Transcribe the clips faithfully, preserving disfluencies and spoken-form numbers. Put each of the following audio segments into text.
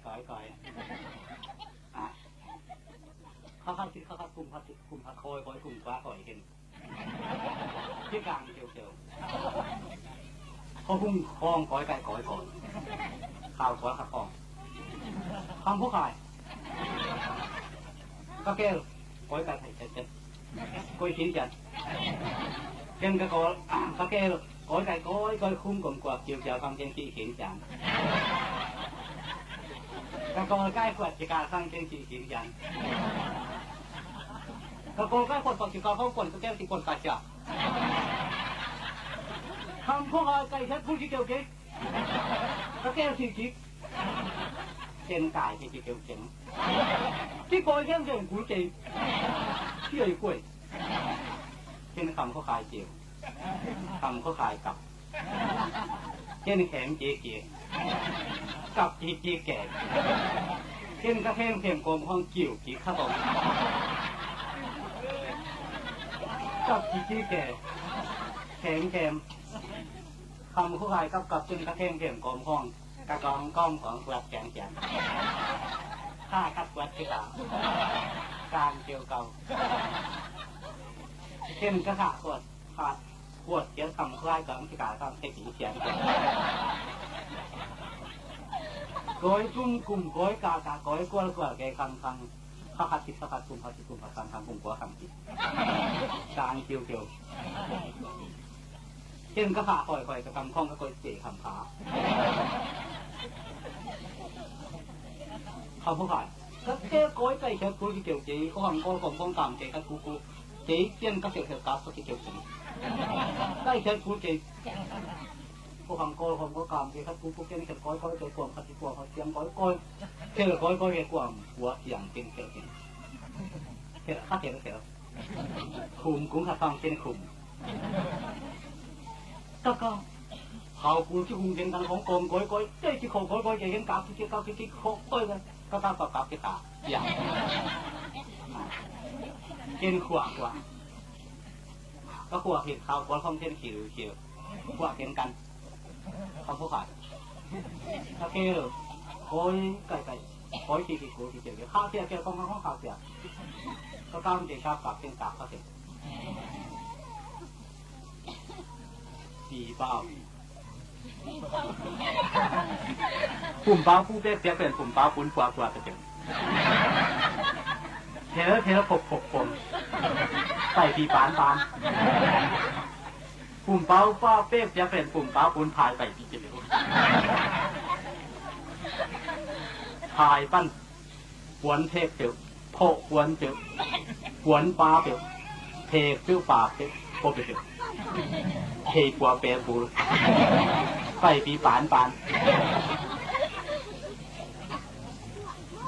Koi, koi. Ah. Kha khat khit kha khat, kum khat khit kum khat, koi, koi, kum kua, koi, ken. Kikang kiu kiu. Kho hung khong, koi kai koi koi. Khau kua kha khong. Kham phu khai. Ka kel. Koi kai kai kai kai. Koi khin kian. Ken ka kol, ka kel. Koi kai koi koi, khum kom kuak kiu kiu, kham ken ki khin kian. Ka kol kai kuat ki ka, kham ken ki khin kian. Ka kol kai kuat kuat ki ka, kham kuat ka kel ki kuat ka cia. Kham phu khai kai khet phu ki kiu ki. Ka kel ki ki. Ken kai ki ki kiu ken. Ki koi ken ken kul kei. Ki oi kuai. Ken kham kho khai kiu. Kham kho khai kap. Ken khem ki ki. Kap ki ki ke. Ken ka khem khem kom hong kiu ki kha kom. Kap ki ki ke. Khem khem. Kham kho khai kap kap, ken ka khem khem kom hong. Ka kong kong kong kuat kiang kiang. Kha khat kuat ki ka. Kang kiu kau. Ken ka kha kuat. Kha kuat kiang, kham kho khai kong ki ka, kong ki ki kiang kiang. Koi kum kum, koi ka ka, koi kual kual, ke khang khang. Kha khat khit kha khat, kum khat khit kum khat, khang khang, kum kua khang khit. Kang kiu kiu. Ken ka kha khoi khoi, ka kam khong ka koi kei kham kha. Kham phu khai. Ka ke koi kai khet kul ki kiu kei, ko kham kol kom kong kam kei khat ku ku. Kei ken ka keu keu kap ka ki kiu kei. Kai khet kul kei. Ko kham kol kom ko kam kei khat ku ku, ken khet koi koi kei, kuam khat ki kuam khat kiang koi koi. Khet koi koi kei, kuam kua kiang ken khet ken. Khet khat khet khet. Khum kung khat khang ken khum. Ka ka. Khau kul ki hung ken kan khong kom koi koi. Kei ki khong koi koi, kei ken kap ki kap ki khong koi koi. Ka ka kap kap ki kap. Ya. Ken khua khua. Ka khua khit khau kol khong ken khiu khiu. Khua ken kan. Kham phu khai. Ka kel. Koi kai kai. Koi ki ki ku ki kiu. Kha kia kia kong kong kha kia. Ka kam ke ka kap ken kap ka ken. Pi pau. Pum pau pu pek piak pen pum pau pun pua pua ka ken. Thel thel khop khop khom. Sai pi pan pan. Pum pau pa pek piak pen pum pau pun phai pai pi kiu. Phai pan. Puan phek piu. Pho puan piu. Puan pa piu. Phek piu pa piu. Po piu piu. Hei pua pe bul. Pai pi pan pan.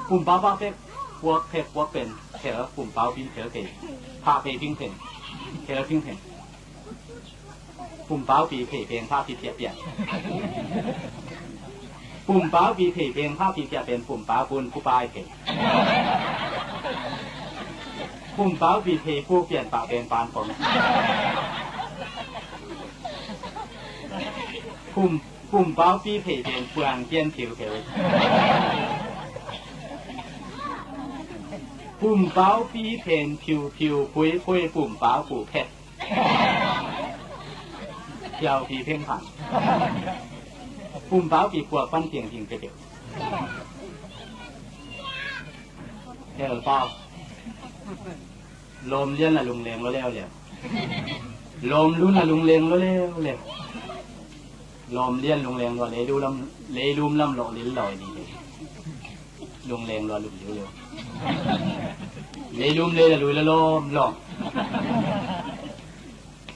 Pum pau pa pek. Puak phek puak pen. Thel pum pau pi thel kei. Pha pe ping pen. Thel ping pen. Pum pau pi phei peng pha pi pia pia. Pum pau pi phei peng pha pi pia pen pum pau pun pu pai phei. Pum pau pi phei pu pian pa pen pan pong. Pum, pum pau pi phei pen puang pian phiu phiu. Pum pau pi pen phiu phiu pui pui pum pau pu phet. Phiau pi pheng phang. Pum pau pi puak pan tiang ting phet. Hel pau. Lom lian la lung leng lo leo leo. Lom lun la lung leng lo leo leo. Lom lian lung leng lo, lei lu lam, lei lum lam lo lil lo ni. Lung leng lo lum liu liu. Lei lum lei la lui la lom lom.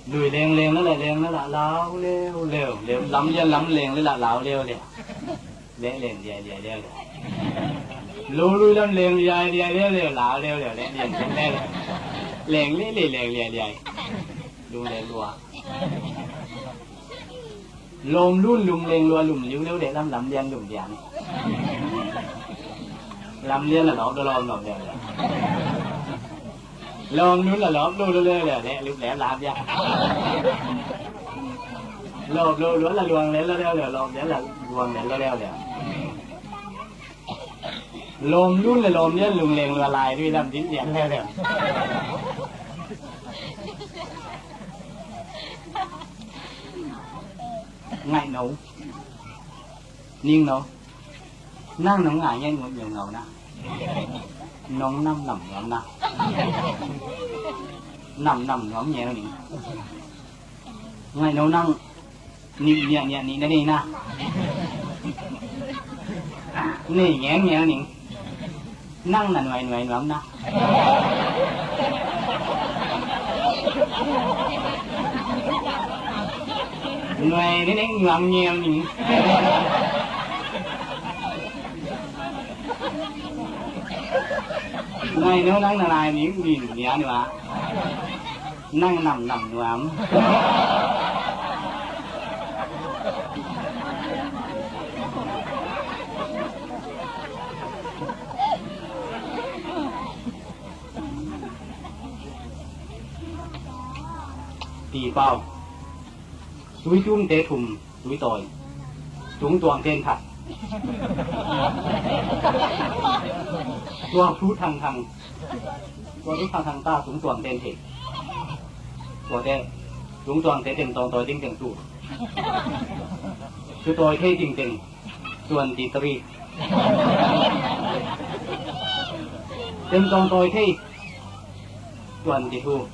Lui leng leng la la leng la la lau leo leo. Lem lam lian lam leng la la lau leo leo. Leh leng liai liai leo leo. Lu lui lam leng liai liai leo leo, lau leo leo, leh leng leng leo leo. Leng leh leh leng liai liai. Lung leng lua. Lom lun lum leng lua lum liu leo leh lam lam lian lum lian. Lam lian la lop lua lom lom lian lian. Lom lun la lop lu lu leo leo leh lup lem lam lian. Lop lu luan la luang lem lua leo leo, lop lian la luang lem lua leo leo. Lawm lun le lawm lian lungleng lua lai dui lam din lian leuleu. Ngaih no. Ning no. Nang nong ngai ngai ngut ngiau ngau na. Nong nam nam nuam na. Nam nam nuam ngiau ning. Ngaih no nang. Nih niah niah nih na nei na. Nei ngiau ngiau ning. Nang na nuai nuai nuam na. Nuai ning ning nuam ngiau ning. Nuai no nang na lai ning ning nia nua. Nang nam nam nuam. Pi pau. Tui tum te thum. Tui tawi. Tung tuang ten khat. Tuang thu thang thang. Tuang thu thang thang ta tung tuang ten thei. Tua te tung tuang te teng tawng tawi ting teng tu. Tu tawi thei ting teng. Twenty three. Teng tawng tawi thei. Twenty two.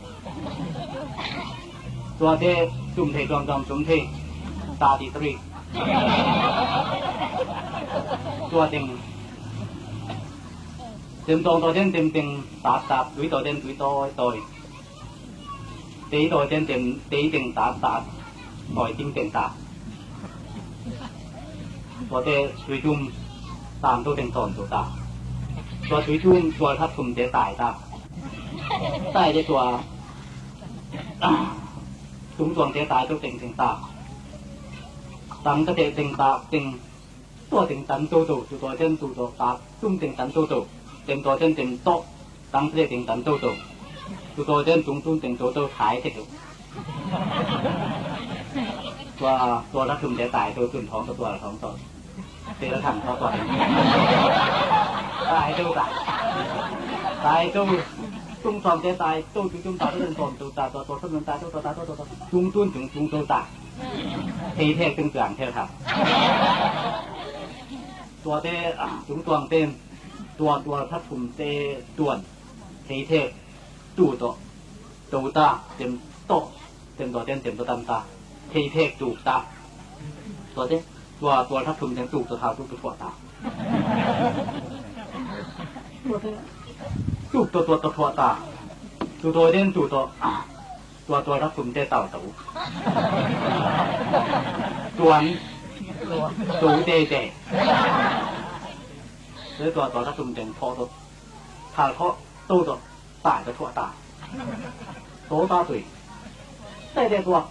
Tuate tum thei tuamtuam tum thei. Thirty three. Tua teng. Tem tawng tawi ten tem teng tat tat, tui tawi ten tui tawi tawi. Tei tawi ten tem tei teng tat tat. Tawi ting teng tat. Tuate tui tum tang to teng tawn to ta. Tua tui tum tua that tum te tai ta. Tai te tua. Tung tuang te tai to teng teng ta. Tang ta te teng ta teng. Tua teng tan to to, tu tawi ten tu to ta, tum teng tan to to. Tem tawi ten tem to, tang te teng tan to to. Tu tawi ten tung tum teng to to, tai te to. Tua, tua la tum te tai to, tun thawng to, tua la thawng to. Te la thang to, tua. Tai to ta. Tai to. Tung tuang te tai to, tu tum ta to, tun tuang to ta, tua, tua, tua, tai to, tua, ta to, tua, tua. Tung tun, tung, tung to ta. Thei thek tung tuang thek thang. Tuate, ah, tung tuang ten, tua, tua that thum te tuan. Thei thek, tu to, to ta, tem to, tem to ten, tem to tan ta. Thei thek, tu ta. Tuate, tua, tua that thum ten, tu to thau, tu to thuah ta. Tuate, tu to, tua to thuah ta. Tu to ten, tu to, ah. Tua tua tak tum te tau tau. Tuan. Tu te te. Te tua tua tak tum teng tho to. Thal tho tu to. Tai to thua ta. To ta tui. Te te tua.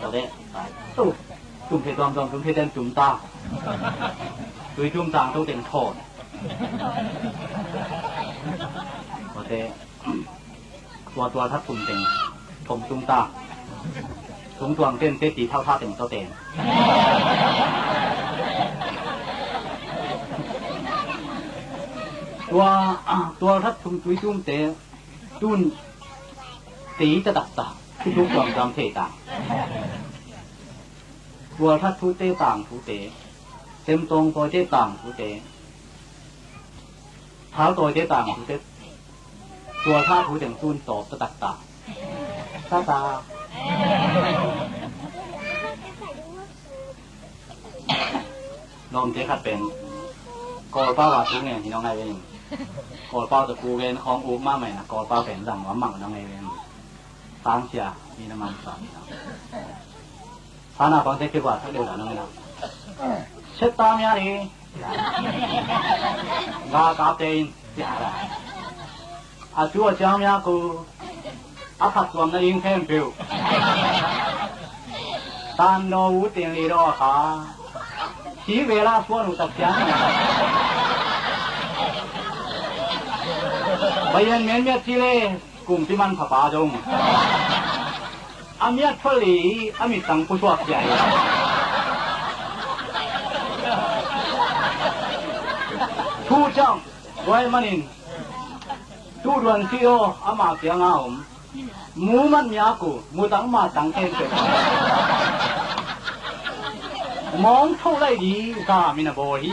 Tua te. Tu. Tum te tuam tuam tum te ten tum ta. Tui tum tang tu teng thon. Tua te. Tua tua thak tum teng thong tung ta. Tung tuang ten te ti thau tha teng to ten. Tua, tua thak tum tui tum te tun te ta tak ta. Tung tuang tuang te ta. Tua thak tu te tang tu te. Tem tong toi te tang tu te. Thau tawi te tang thu te. Tua tha thu teng tun tawp ta tak ta. Ta ta. Lawmte khat pen Kawlpau a thu ngen hi nong ngai ve in. Kawlpau ta ku gen khawng uk mahmah in a Kawlpau pen zang nuam mah nong ngai ve in. Tang sia mi na man sa. Sana pang te kibua thak deuh dah nong ina. Set ta mia ni. Ga kap te in. A tu a ciang mia ku. A phat tuam na ing khem piu. Tan no u tin li do kha. Si vela suan u tak ciang. Bayan men mia ci le. Kumpi man phapa zong a miat phual i a mit tang pusuak cia hi. Tu ciang, tua ahih manin, tu duan si aw, ama kianga om. Mu man miak uh, mu tang ma tang khempeuh. Mawng tho lai di, za min a bawl hi.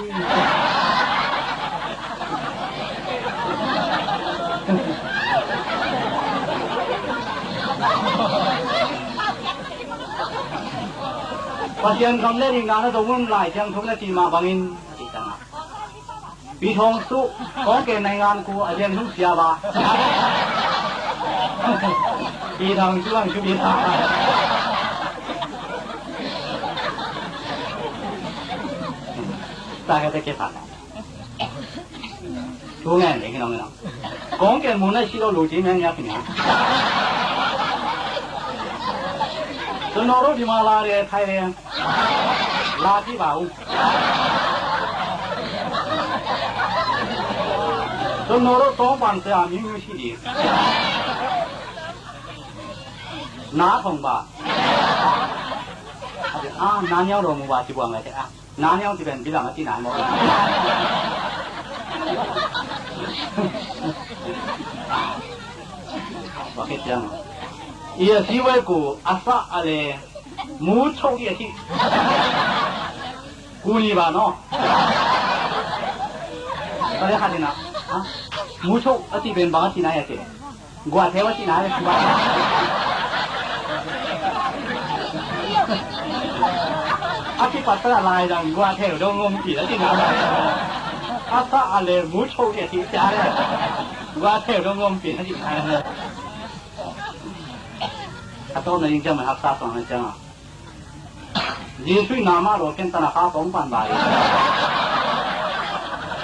Pasian gam le ding na na dong un, Lai Siangtho na ci mah bangin, a ci tang a. Pi Thawng Suh, kawng ken nai ngan ku a lian hung sia ba. Pi Thawng Suh ang cu pi ta. Ta ka te ke sa. Thu ngen ding hi nong nong. Kawng ken mun nai si lo lu ci men yak hi nia. Tun no ro di ma la de thai de. Lati bau. Tun no ro tong pan se a mi mi si di. Na thong ba. A, na niau ro mu ba ci buang lai te a. Na niau ci ben bilang a ci nai mo. Wa ke tiang. Ia si wai ku a sa a le. Mu cho di a ci. Ku ni ba no. Ka le kha dina. Ha? Mu cho a ci ben bang a ci nai a ci. Gua theo a ci nai a ci ba. A ci pat ta lai dang gua theo dong ngom pi a ci nai. A sa a le mu cho di a ci cia le. Gua theo dong ngom pi a ci nai. A to na ing jam a hak sa song na jam a. Jesuh in nama lo ken tanakha kong pan bai.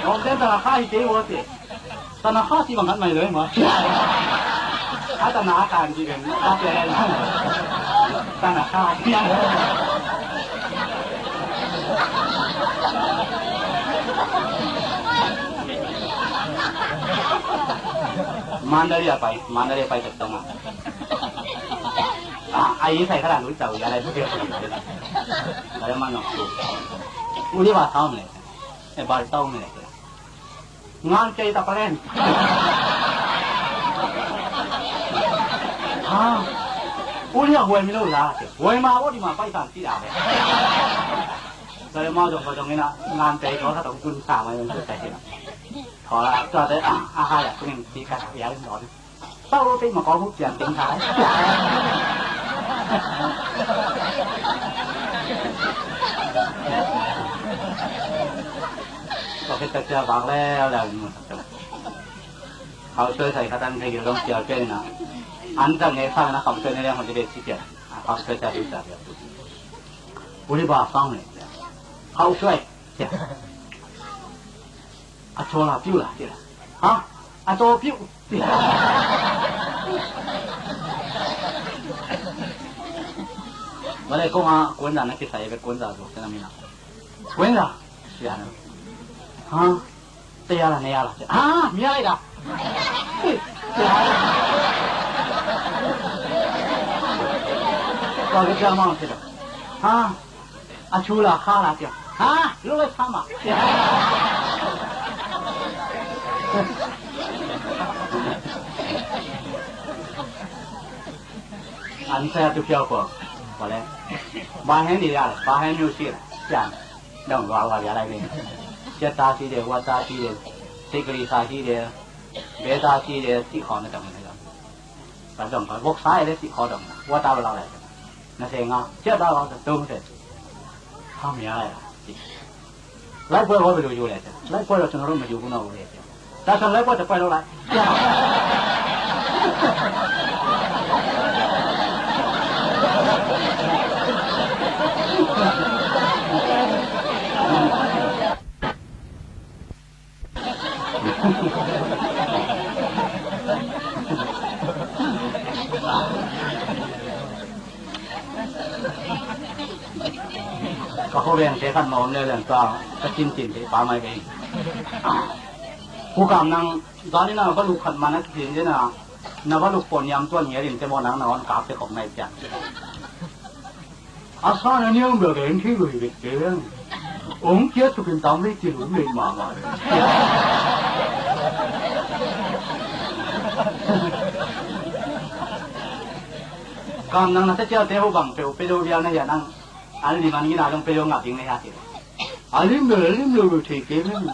Lo ken tanakha hi te wo te. Tanakha si bang hat mai lo ma. A tanakha kan si ben. A te. Tanakha. Mandalay a pai, Mandalay a pai tak tong a. A, a i sai kha la lu chau ya la lu ke. Ka le man no. U li ba sao ne. E ba sao ne. Ngan kei ta palen. Ha. U li a huai mi lo la. Huai ma wo di ma pai san ti da le. Ka le ma dong ka dong ina ngan kei ko sa dong kun sa ma dong sa ti. Tho la, tho te a, a ha ya kun ti ka ya lo. Tau lo te ma ko hu tian ting thai. Ko ke ta cia bak le le. Khau suai sai khatan thei gil dong cia pe na. An ta nge sa na khau suai ne le hon de be si cia. Khau suai cia si cia. U li ba sang ne. Khau suai. A caw la piu la, ci la. Ha? A caw piu. Vale, kong a kuanza na kisai ve kuanza zo, kena mina. Kuanza? Ci la na. Ha? Te ya la, ne ya la. Ha? Mi ya la da. Vale, kya ma, ci la. Ha? A cu la kha la tiang. Ha? Lo le sama. An sa tu piao ko. Ko le. Ba hen ni ya, ba hen ni si. Tiang. Dong wa wa ya lai ni. Cia ta si de, wa ta si de. Sikri sa si de. Be ta si de, si khon na dong na. Ka dong ka vok sa le si khon dong. Wa ta la la. Na se nga. Cia ta la ta tung se. Ham ya ya. Lai poi ho be lu yu le. Lai poi lo chung ro ma yu bu na u le. Ta san lai poi ta poi lo lai. Ka khuaveng te khat ma om leuleu ta ka cincin te pa mai kei. Pu Kam nang zani na va luk khat ma na kicin dena na va luk pon yam tuan ngiat in te maw nang na on kak te khop nai pian. A sa na niang bia keng thei lui vek keng. Ong kia thukin tam vei ti lu mei mama. Kam nang na sa cialte ho bang peuh peuh vial na hia nang. An lim an gina dong peuh ngap ding na hia ti. A lim lo, a lim lo thei kei mem.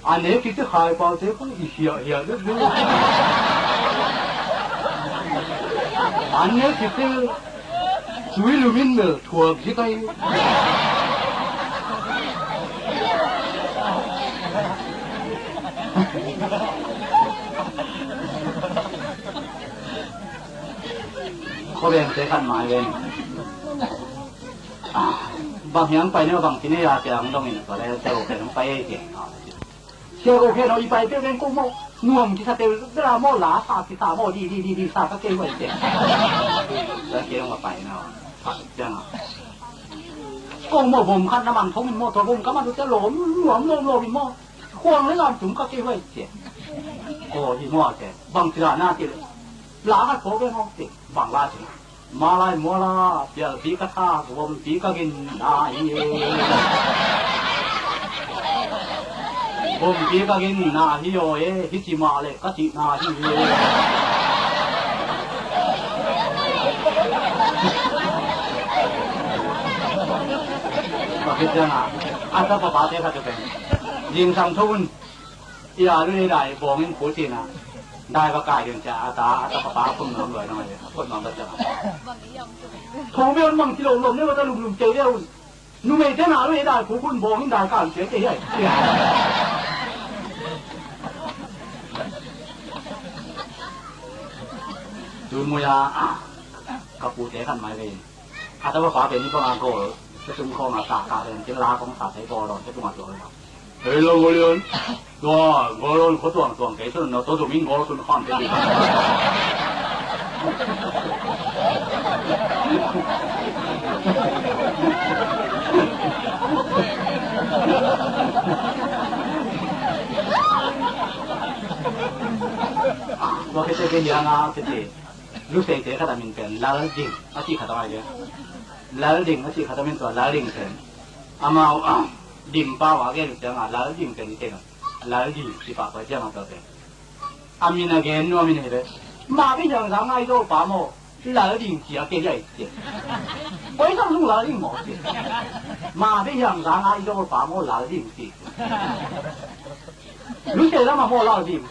A nek kite khai paute kong i hiah hiah deuh deuh. A nek kite tui lumin mel thuak zik ahi. Khuavengte khat mai ven. Bang hiang pai ne bang kine ya te ang dong in tua le te o khen hong pai ei keng. Sia ko khen o i pai peuh keng ko maw. Nuam kisa peuh bela maw la sa kisa maw di di di di sa ka kei wai keng. Ka kei hong a pai na. Sa keng a. Ko maw vom khat na man thong in maw tua vom ka man tua lom nuam lom lom in maw. Khuang le lam tum ka kei wai keng. Ko di maw keng. Bang kila na keng. La khat ko keng hong keng. Bang la keng. Malai muala pialpi ka thak, vompi ka ginna hi e. Vompi ka ginna hi aw e, hih ci mah leh ka cihna hi e. Ka khit ciangah a tapa pate khat uh pen zingsang tho un. I a lu ei dai bawng in pu cina dai va kai ding cia a ta a ta papa a phun nuam luai nang ai a phun nuam ta cia. Thong ve un mang kilo lom ne va ta lum lum kei ve un. Numei te na lu ei dai pu phun bawng in dai kai kei kei ai. Tun muya ka pu te khan mai ve in. A ta papa pen ni pang a gol. Ka sum khawng a ta ka pen kin la kong sa te gol don te tung a gol. Hei lo gol yon. Tua gol don ko tuang tuang kei sun no to dum in gol sun khawm te. Tua kei te kei hiang a kei te. Luseite khat a min pen Lal Ding a cih khat a ngai le. Lal Ding a cih khat a min tua Lal Ding pen. Amau ah, Ding pau a gen ciang a Lal Ding pen i teng a. Lal Ding ci pah pai ciang a tua pen. A min a gen nuam in hi le. Ma bi hiang zang ngai zo pa maw. Lal Ding ci a ke liai ci. Koi sang sung Lal Ding maw ci. Ma bi hiang zang ngai zo pa maw Lal Ding ci. Luse lam a maw Lal Ding.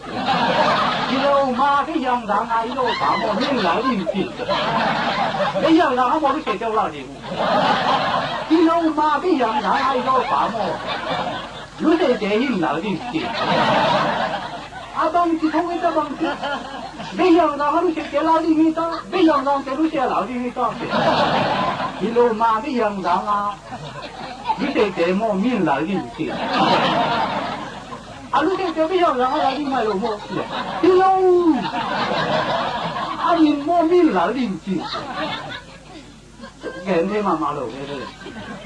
Hi lo ma bi hiang dang a i lo pa maw min Lal Ding ci. Bi hiang dang a maw luse teu Lal Ding. Hi lo ma bi hiang dang a i lo pa maw. Luse te hin Lal Ding ci. A bang ci thong ita bang ci. Bi hiang dang a luse te Lal Ding ita. Bi hiang dang te luse Lal Ding ita. Hi lo ma bi hiang dang a. Luse te maw min Lal Ding ci. A lute te bi hiang zang a Lal Ding mai lo maw. Hi lo. A min maw min Lal Ding ci. Gen thei mahmah lo ve ve.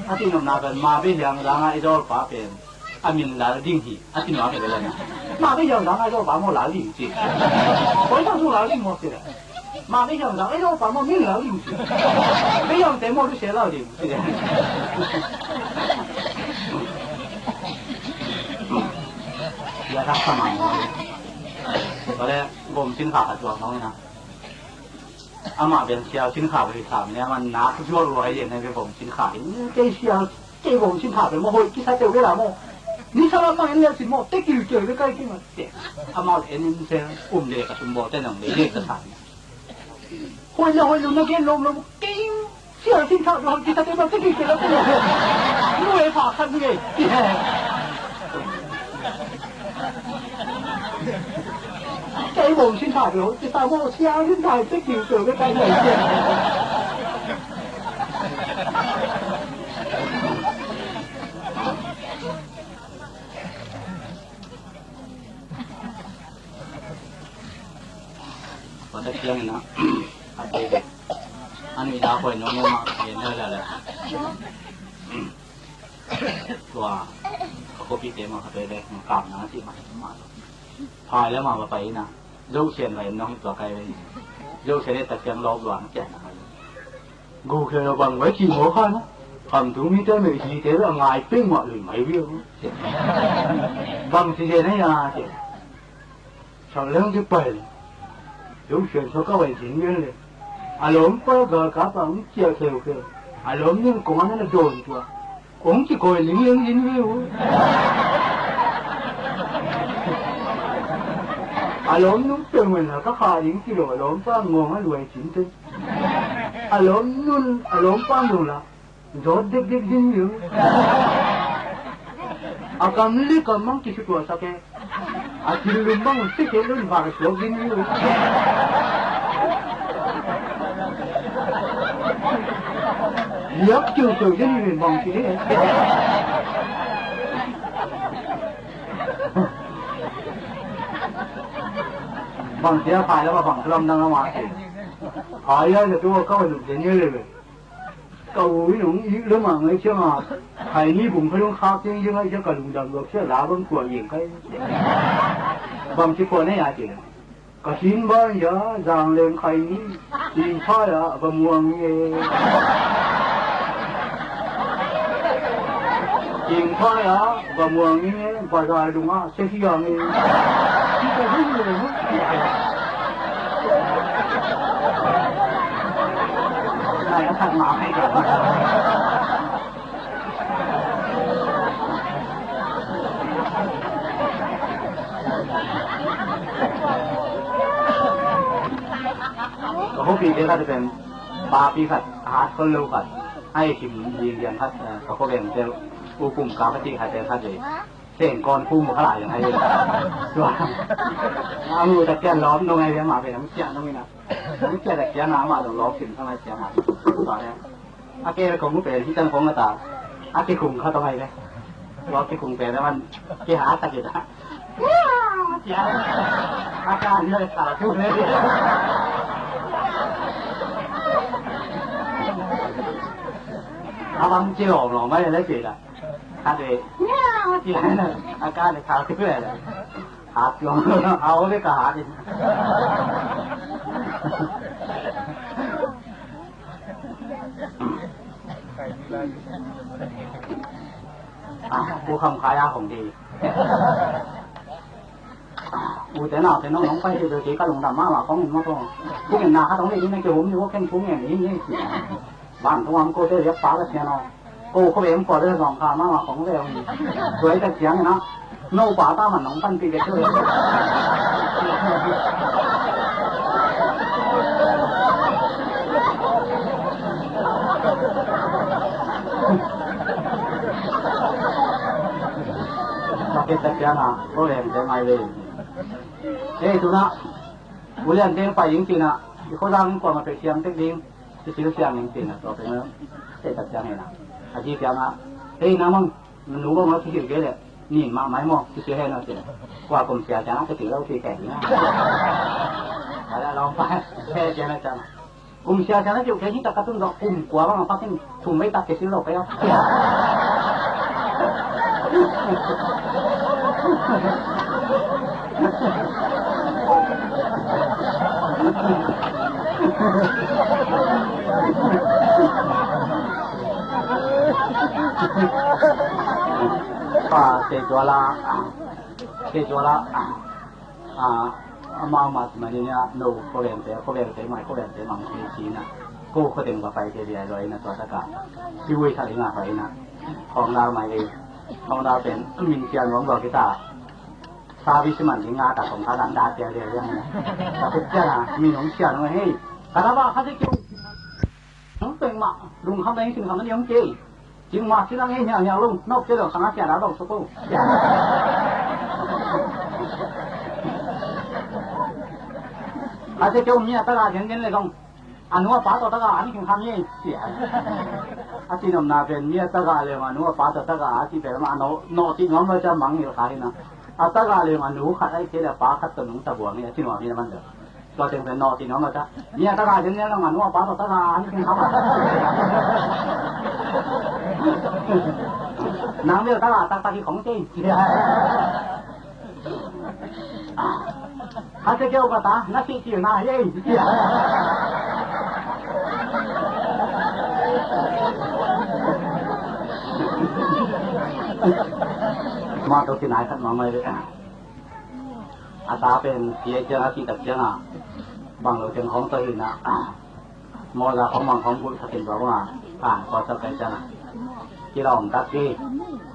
A cih nopna pen ma bi hiang zang a i dawl pa pen a min Lal Ding hi. A cih nopna pen ve lo na. Ma bi hiang zang a i dawl pa maw Lal Ding ci. Koi sang sung Lal Ding maw ci le. Ma bi hiang zang a i dawl pa maw min Lal Ding ci. Bi hiang te maw lu se Lal Ding. Sia tak sama ni. Pada bom sin kha ka jual nong na. Ama ben sia sin kha beri sa ni ama nak jual luai yen na bom sin kha ni. Kei sia kei bom sin kha beri mo hoi kisa teu beri la mo. Ni sa la ma en le sin mo te kil kil beri kai ki ma te. Ama en in se um le ka sum bo te nong le le ka sa ni. Hoi le hoi lo na gen lom lom kei. Sial sin kha lo kita te ba te ki ke la te. Lu e pha khan ni. Kei bom sin kha lo kita mo sial sin kha te ki ke ke kai ni. Pada kiang ina. Ate de. Ani da koi no no ma ye ne la la. Tua. Ka ko pi te ma ka te de ma kam na ti ma ma. Phai la ma ba pai na. Zo sian la no tua kai ve. Zo sian ta kiang lo luang kian na. Gu khe lo bang wai ki mo kha na. Kam tu mi te me hi te la ngai peng ma lui mai wi. Bang ti de na ya te. Sang leng ki pai le. Lu sian so ka wai jin yen le. A lawmpa galkap ah hong ciah kheukheu. A lawm ning kong an a dawn tua. Hong kikawi lingling in hi uh. A lawm nung peuhmah ka kha ding kilawh, a lawmpa ngawng a luai cinte. A lawm nun, a lawmpa nung lah zawt dekdek ding hi uh. A kam le kam mang kisituahsak e. A thil lum bang sese lun vak suak ding hi uh. Liak kiukiu ding hi bang ci ding. Bang cia phai lam a bang lam dang a ma ci. Phai a na tu a kau a luk ding hi le. Ka u in hong ik lua mah ngai ciang a, Khaini bung khat hong khak ciang ciang ngai ciang ka lungdam luak sia la bang kuah yeng kai. Bang ci kuah nei a ci le. Ka sin ban ya zang leng Khaini, ing pha ya va muang nge. Ing pha ya va muang nge, bazar lung a Sia hiang e. Ci ka hing le hong ci a. Nai a khat ma khat ka. Ka khuapi te khat pen papi khat, a hat khol lo khat. Ai kim lianglian khat, eh, ka khuaveng te u kum ka pati khat te khat le. Seng kawn khu mu kha lai ang ai. Tua. A mu ta kian lawm nong ai ve ma ve nong kian nong ina. Nong kian ta kian na ma dong lawm kin kha lai kian na. Tua le. A ke kong mu pe hi tang kong ta. A ke kung kha tong ai ve. Tua ke kung pe na man ke ha ta ke ta. Kian. A ka ni le sa tu le. A bang ci lawm lawm mai le ke ta. Khat e, miau, ci lai na. A ka le khat khat le. Hat lawm, a o le ka hat e. A, u kham khai a hong de. U te nau te nong nong pai te te ka lungdam mahmah kong in mah tawh. Kong in na khat hong lei ding na kihum ni, kong in kong in ni ni. Van thong am ko te liak pa ka sian aw. Ko ko em ko le zong kha mahmah kong ve hong. Tuai ka sian na. No pa ta man nong panpih bek tuai. Ka ke ta sian na. Ko leng te mai le. Hei, tu na, u lian teng pai ding ci na, i khuazang in kuamah peuh siang tek ding, kisil siang ding ci na, tua peuh na, teh tak siang hi na. A ci siang a, hei, nang mang, nu bang a kisil kei leh, nin mah mai maw, kisil hen a ci na. Kua kum sia siang a kisil lo ci kei ding a. A leh a lawm pa, hei, siang a siang a. Kum sia sia na ciu kei hi tak ka tun dok kum kua bang a pakin thum vei tak kei sin lo kei a. Pa, te tua la, te tua la. A, amau mat mani nia, no, ko vente, ko vente mai, ko vente mang kei ci na. Ko, ko teng va pai kei dia lo ina tua taka. Pi ui kha ina pai ina. Khong dal mai ei. Khong dal pen min sia nuam lo kita. Service man ding a ta khong kha dan da tia dia dia. Ta put tia na, min hong sia nuam hei. Ka da ba kha si kiu. Hong peng mah, lungkham na hong sinkham na ni hong kei. Cing mah sinang ei hiang hiang lung, nok kei lo khang a kia da dong suk lo. A sia kei um mi a taga gen gen le dong. A nu a pa tawh taga an king kham ei. A ci nopna pen mi a taga le a nu a pa tawh taga a ci pen mah a no, no ci nuam lo cia mang ni lo kha hi na. A taga le a nu khat ai kei le a pa khat tawh nung ta buang ei a ci nuam hi na man deuh. Tua teng pen nawh ti nuam lo ta. Nia ta ga zen nia lo nga nuam pa tawh ta ga an king kham a. Nang bel ta ga taktak hi khong kei. Kha se keu ka ta na sih cil na hi ei. Ma tawh kinai khat ma mai ve. A ta pen sia ciang a cih tak ciang a bang lo teng khawng tawh hi na. Mawza khong bang khong bulh khatin tua bang a, kan kawt sak kai ciang a, kilawm tak hi.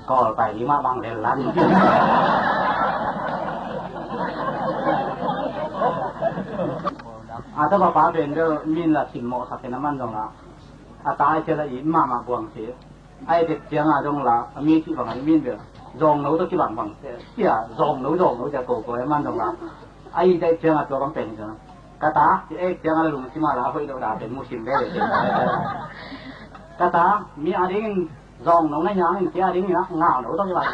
Kawl pai ding mah bang lel lan. A tapa pa pen deuh min la simmawh sak in a man zong la, a ta ai cia la it mahmah buang si. Ai tek ciang a zong la, a mi cih bang a i min bel zawngno tawh kibang bang cia, zawngno zawngno cia koko a man zong la, a i tek ciang a tua bang pen hi zong. Ka ta, ci ek ciang a la lungsim a la hoih lo da pen musim veve pen. Ka ta, mi a dingin zawngno na hiang in, ci a dingin a ngauno tawh kibang.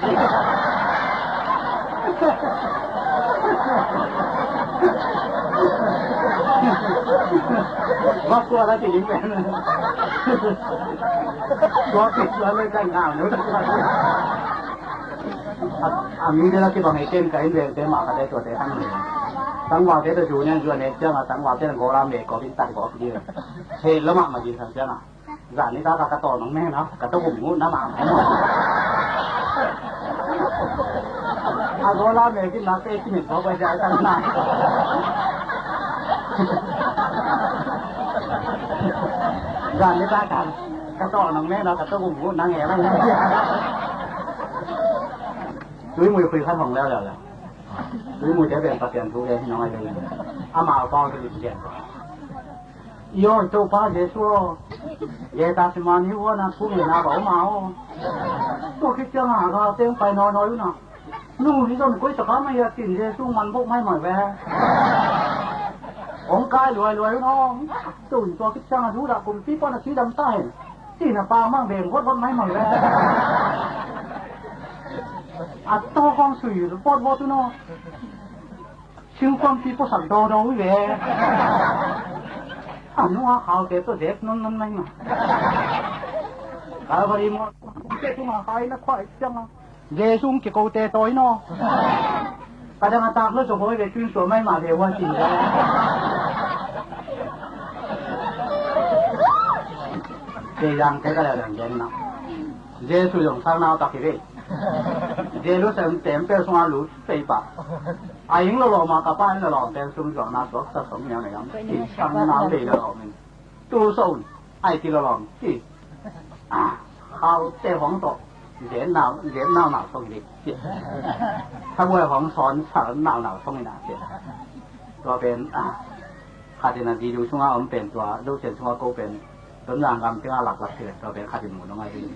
Tua pen tua le ka ngauno tawh kibang. A, a mi te la kibang e, ken ka inn vengte mah ka te tuate hang ni. Tangvalte tawh zu nian zu a nek ciang a, tangvalte la gola me kawp in tat gawp ding. Heh lo mahmah ding sang ciang a. Zan ni ta ka, ka taw nong me na, ka taw gum ngut na mahmah. A gola me kin na te kimin gawp a zia tang na. Zan ni ta ka, ka taw nong me na, ka taw gum ngut na nge la. Tui mui khui khat hong leuleu le. Tui mui te pen Pasian thu gen hi nong ai le. Amau pau te lim gen. I aw i Topa Jesu aw. Getsemane huan a thu ngen a ka om a aw. Tua khit ciang a gal teng pai nawnawh uh na. Nu hi zong koi taka mai a cin Jesu man bok maimai ve. Hong kai luailuai uh na. Tun tua khit ciang a Judah kumpi pan a cidam ta hen. Cihna pang mang veng votvat mai mang le. A tawh kong sui votvat tu no. Singkuangpi puasak dawdaw uh ve. A nunga khaute tawh zek nonnon mai ma. Kalvari mual te tunga khai na khuai cianga. Jesu kikote tawi naw. Ka dang a tak lo so hawi ve, tuin suah mai mah ve ua cin ve. Kei yang kei ka leh dang gen na. Jesu zong sang nau tak hi ve. Jerusalem tempel sunga lut pei pah. A ing lo lawm a ka pa in lo lawm pen sum zuakna suaksak sawm niang na gam. Sang nau lei lo lawm in. Tu so un, ai ti lo lawm ci. A, khaute hong tawh zen nau, zen nau nau song hi ding ci. Thabuai hong sawn sal nau nau song hi na ci. Tua pen, a, khat in a video sunga om pen tua, Zosian sunga ko pen, Tonzang gam tenga laklak ci le, tua pen khat in mu nong ai hi.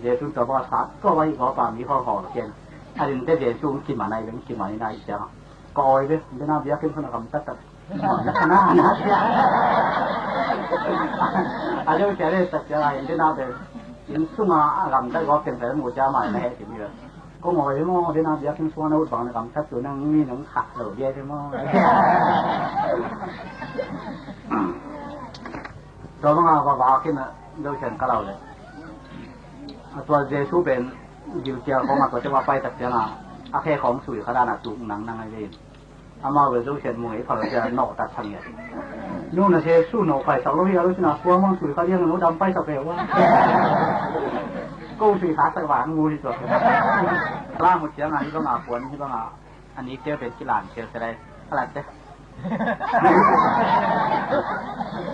Jesu tua bawk a sa, tua bawk hi kawpa mi hawl hawl ken. A din te Jesu kiman ai, kiman ai na i ciang. Ka awi ve, dena biakin khun a gamtat tak. A deuh cia le tak cia lai, dena bel inn sunga a gamtat gawp teng bel mu cia mai na he ti mi bel. Ko mawi maw, dena biakinn sunga na ut bang na gamtat tu nang mi nang khak lo dia te maw. Tua banga va vakin a deuh cian ka lau le. A tua Jesu pen gilkial khawng a tua te va pai tak cianga a khe khawng sui kha dan a tuk nang nang a hi ve in. Amau bel Zosian mu ngei phal cia nawh tat thang ia. Nu na se su nawh paisak lo hi a lo cina suang mang sui kha liang nu dam paisak ve ua. Ko sui kha sak vang mu hi tua. La mu ciang a hi bang a puan hi bang a. A ni keu pen kilan keu te lai. A lat te.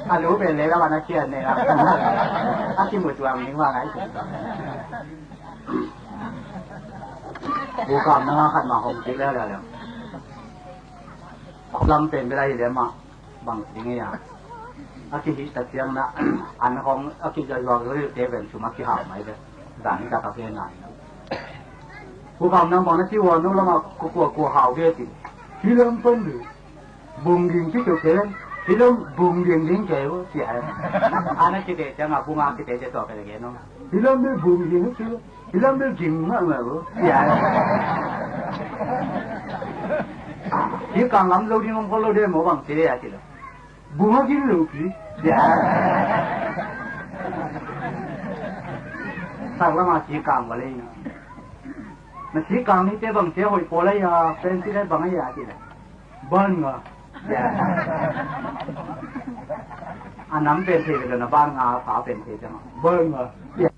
A lu pen le la wan a kian ne la. A kimu tuang ning vang ai. Pu kam na khat ma hong kik le le le. Lam pen bela hi le ma bang ding ya. A kihih ta ciang na an hong a kijajuak ril te pen sum a kihau mai ve. Dan ka ka pen nai. Pu kam nang bang na ci wan nu lama kukua kua hau ve ti. Hi lam pen du. Bung ding ci keu keu. Hi lam bung ding ding keu ci ai. Ana kite ciang a bung a kite ci tua keu keu no. Hi lam bel bung ding ci. Hi lam bel ging ma ma bo. Ya. Hi kang lam lo ding om ko lo de mo bang ci ya ci lo. Bung a ging lo pi. Ya. Sak lama ci kang ba le na. Na ci kang ni te bang ci hoi po la ya, pen ci le bang ya ci le. Bang a. Ya. A nam pen te le na bang a, fa pen te ma. Bang a. Ya.